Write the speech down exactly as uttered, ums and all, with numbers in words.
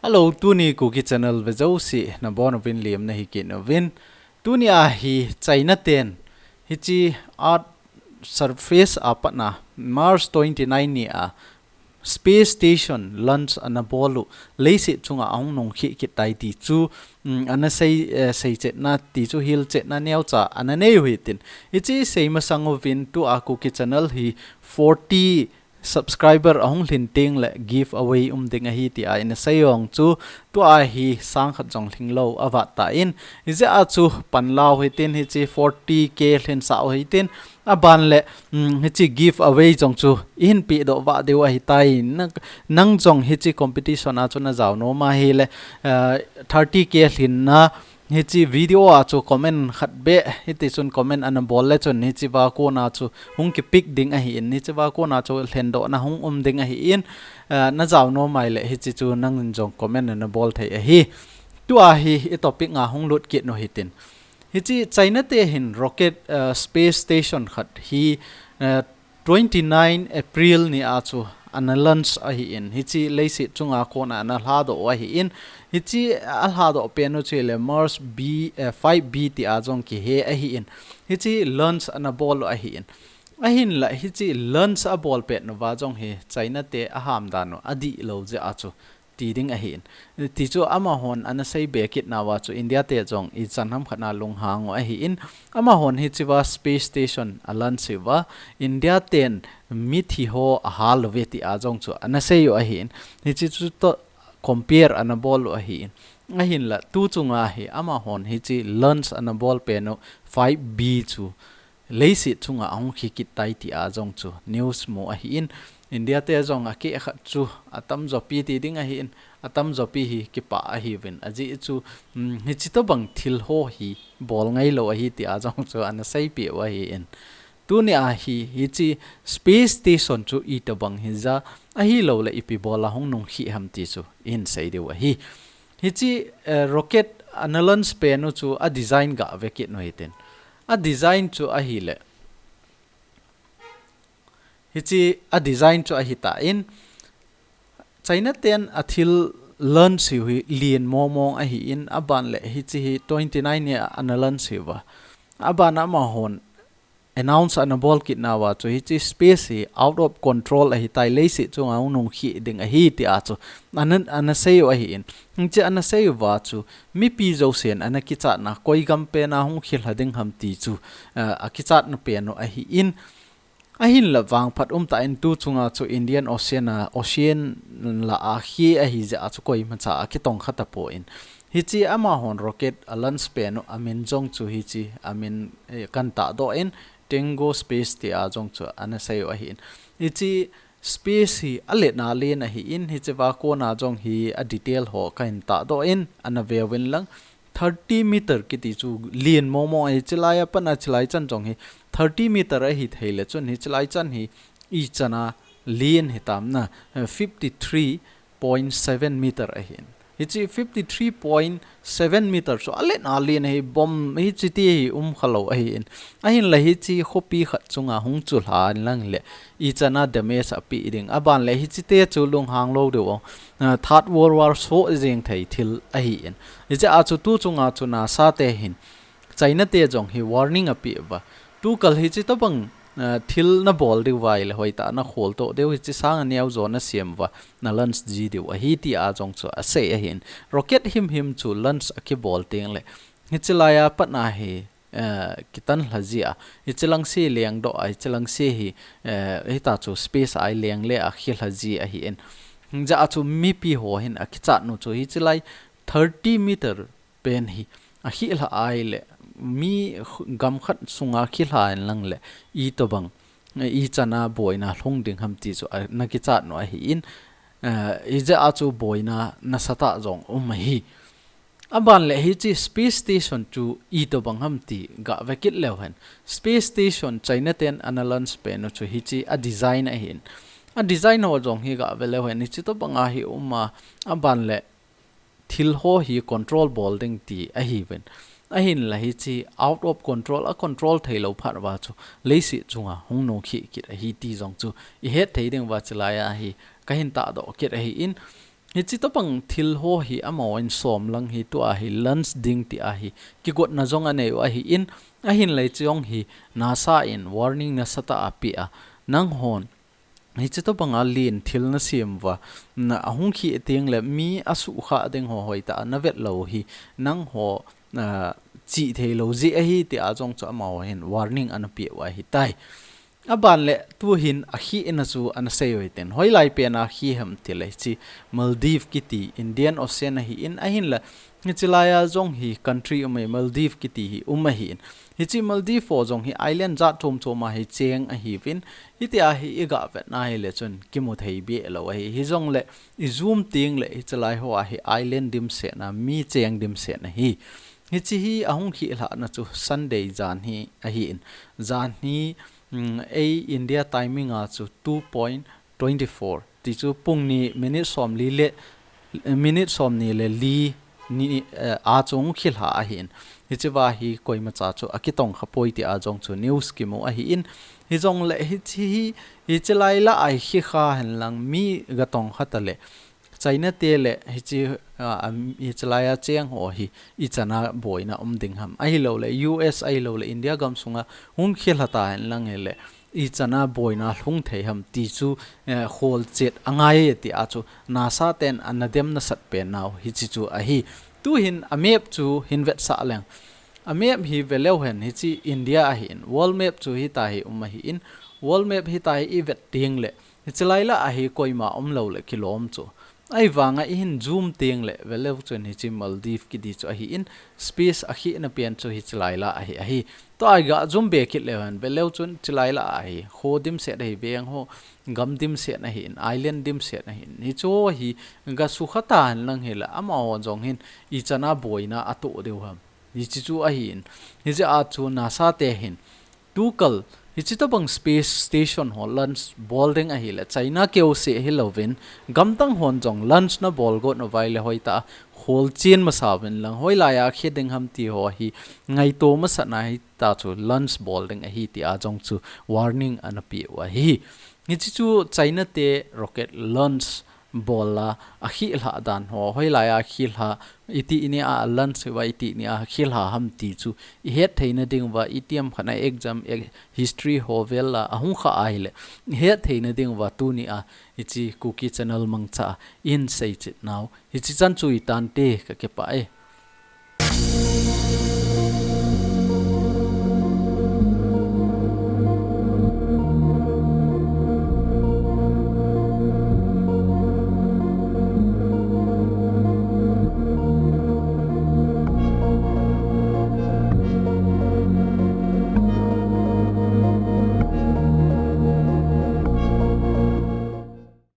Hello, tuni Kuki Channel vejouse nabonchauvin lemna hi kit uvin. Tuni a hi China ten hiche Earth surface a patna March twenty-nine ni a space station launch ana bol u, leiset chunga ahung nungkhi kit tai ti chu, um, ana sei, eh, seichetna ti chu hilchetna neocha ana nei u hitin. Hiche sei masang uvin tua Kuki Channel hi forty subscriber ahung lhin teng le giveaway um ding ahi tia ina sei u chu tua hi sang khat jong lhinglou avat tan, hijeh a chu panla u hitin hiche forty K lhinsah u hitin aban le, um, hiche giveaway jong chu ihin pedoh vah diu ahitai. Nang, nang jong hiche competition a chu najao nom ahile, uh, thirty K lhinna hiche video a chu comment khat beh, hiti chun comment ana bol le chun hiche va kona chu hung kipick ding ahin, hiche va kona chu lhendohna hung um ding ahin, eh, najao nom ahile hiche chu nangin jong comment ana bol thei ahi. Tua hi i topic a hung lut kit u hitin. Hiche China te hin rocket, eh, space station khat hi, eh, twenty-nine April ni a chu ana launch ahin, hiche leiset chunga kona ana lhadoh u ahin, hiche alhadoh pen u chu le Mars B, eh, five B tia jong kihe ahin, hiche launch ana bol u ahin. Ahinla hiche launch abol pet uva jong hi China te aham dan u adihlou jeh a chu ti ding ahin. Ti chu amahon ana seibe kit nauva chu India te jong ichan hamkhat a lunghang u ahin. Amahon hiche va space station a launch uva India ten mithi ho ahal uve tia jong chu ana sei u ahin. Hiche chu toh compare ana bol u ahin. Ahinla tu chunga hi amahon hiche launch ana bol pen u five B chu leiset chunga ahung khi kit tai tia jong chu news mu ahin. India te jong akeh khat chu atamjo pi ti ding ahin, atamjo pi hi kipah ahiuvin. Ajeh chu, um, hiche tobang thil ho hi bol ngailou ahi tia jong chu ana seipeh u ahin. Tuni a hi, hiche space station chu itobang hija, ahilou le ipi bol a hung nungkhi ham ti chu ihin sei diu ahi. Hiche, eh, rocket ana launch pen u chu a design gave kit u hitin. A design chu ahile. Hiche a design chu ahitan. China ten athil launch u hi lien momong ahin, aban le hiche hi twenty-nine ni a ana launch uva. Aban amahon announce ana bol kit nauva chu hiche space hi out of control ahitai, leiset chunga hung nungkhi ding ahi tia chu ana, ana sei u ahin. Hiche ana sei uva chu mipi jousen ana kichatna koi gam pen a hung khilha ding ham ti chu, eh, akichatna pen u ahin. Ahinla vangphat umtah in tu chunga chu Indian Ocean a, Ocean lah a khi ahi jeh a chu koimacha akitongkha tapon. Hiche amahon rocket a launch pen u amin jong chu hiche amin, eh, kahin tahdoh in Tango Space tia jong chu ana sei u ahin. Hiche space hi aletna len ahin, hiche va kona jong hi a detail ho kahin tahdoh in ana veuvin lang. Thirty meter kiti chu lien momong ahi, hiche lai a pat a hiche lai chan jong hi thirty meter ahi thei le chun hiche lai chan hi ichan a lien hitam na, eh, fifty three point seven meter ahin. Hiche fifty three point seven meter chu aletna lien ahi, bomb hiche ti hi umkhalou ahin. Ahinla hiche khopi khat chunga hung chulha in lang le ichan a damage apeh ding. Aban le hiche te chu lunghang lou diu, ah, Third World War soh jeng thei thil ahin. Hijeh a chu tu chunga chu NASA te hin China te jong hi warning apeh uva. Tukal hiche tobang, ah, thil nabol diu va ahile hoitah a nakhol toh diu, hiche sang a neo jo nasem uva, na launch ji diu ahi tia jong chu asei ahin. Rocket himhim chu launch akibol teng le hiche lai a pat a hi eh, kitan lha ji a, hiche lang se lengdoh a, hiche lang se hi, eh, hita chu space a ileng le akhilha ji ahin. Hijeh a chu mipi ho hin akichat u chu hiche lai thirty meter pen hi akhilha ahile mi gam khat sunga khilha in lang le itobang, eh, ichan a boina lhung ding ham ti chu ana kichat u ahin. Eh, hijeh a chu boina nasatah jong um ahi. Aban le hiche space station chu itobang ham ti gave kit leu hen. Space station China ten ana launch pen u chu hiche a design ahin. A design ho jong hi gave leu hen, hiche tobang a hi um a, aban le thil ho hi control bol ding ti ahiuvin. Ahinla hiche out of control, a control theilou phat uva chu leiset chunga hung nungkhi kit ahi ti jong chu ihet thei diu va, hiche lai a hi kahin tahdoh kit ahin. Hichi tobang thil ho hi amahon som lang hi tua hi launch ding ti ahi. Kigotna jong anei u ahi in, ahin lei chong hi NASA in warning nasatah a pe a. Nanghon hichi tobanga lien thil nasem uva, na ahung khi teng le mi asukha ding ho hoitah a navet lou hi, nangho, ah, chih thei lou jeh ahi ti a jong chu amahon warning ana pe u ahi tai. Aban le tuhin akhina chu ana sei u hite. Hoilai pen a khi ham ti le hichi Maldives kiti Indian Ocean ahi in ahin le hichi lai a jong hi country um ahi Maldives kiti hi um ahi in. Hichi Maldives ho jong hi island jat chom chom a hi cheng ahi vin. Hiti a hi i ga vet na hi le chun kimu thei be lou ahi. Hi jong le i zoom teng le hichi lai ho a hi island dimset na mi cheng dimset na hi. Hichi hi ahung khi lha na chu Sunday jan hi ahi in. Jan hi, mm, ei India timing a chu two point twenty-four. Ti chu pung ni minute som li le, minute som ni le li ni, eh, a chung khi lha ahi in. Hichi va hi koima cha chu akitong kha poi ti a jong chu news kimu ahi in. Hi jong le hichi hi, hichi lai la a hi khi kha hen lang mi ga tong kha ta le. China te le hichi, ah, am, hichi lai a cheng ho hi ichan a boina um ding ham. Ahi lou le U S ahi lou le India gam sunga hung khi lha ta hen lang hi le ichan a boina lhung thei ham ti chu, eh, kholchet angai e ti a chu NASA ten ana dem nasat pen nau hichi chu ahi. Tuhin a map chu hin vetsah leng. A map hi ve leu hen hichi India ahi in. World map chu hita hi um ahi in. World map hita hi i vet teng le hichi lai la a hi koima um lou le kilom chu. Ahivanga i hin zoom teng le ve leu chun hichi Maldives kiti chu ahi in, space a khina pen chu hichi lai la a hi ahi. Tua i ga zoom be kit leu hen ve leu chun hichi lai la a hi kho dimset ahi, veng ho gam dimset ahi in, island dimset ahi in. Hichu hi ga sukha ta hen lang hi le amaho jong hin ichan a boina ato diu ham. Hichi chu ahi in. Hichi a chu NASA te hin tukal hichi tobang space station ho launch bol ding ahi le China keu se hi lou vin, gamdang hon jong launch na bol got na vai le hoitah a kholchen masa vin lang hoilai a khi ding ham ti ho hi ngaito masa na hita chu launch bol ding ahi ti a jong chu warning ana pe u ahi. Hichi chu China te rocket launch bol a, a khi lha dan ho, hoilai a khi lha, iti ni a launch uva iti ni a khi lha ham ti chu i het theina ding uva, i tiam khat na exam, e, history ho vel a, ahung kha ahi le, i het theina ding uva tuni a, hichi Kuki channel mangcha in sei chet nau, hichi chan chu i tan te ka kipah e.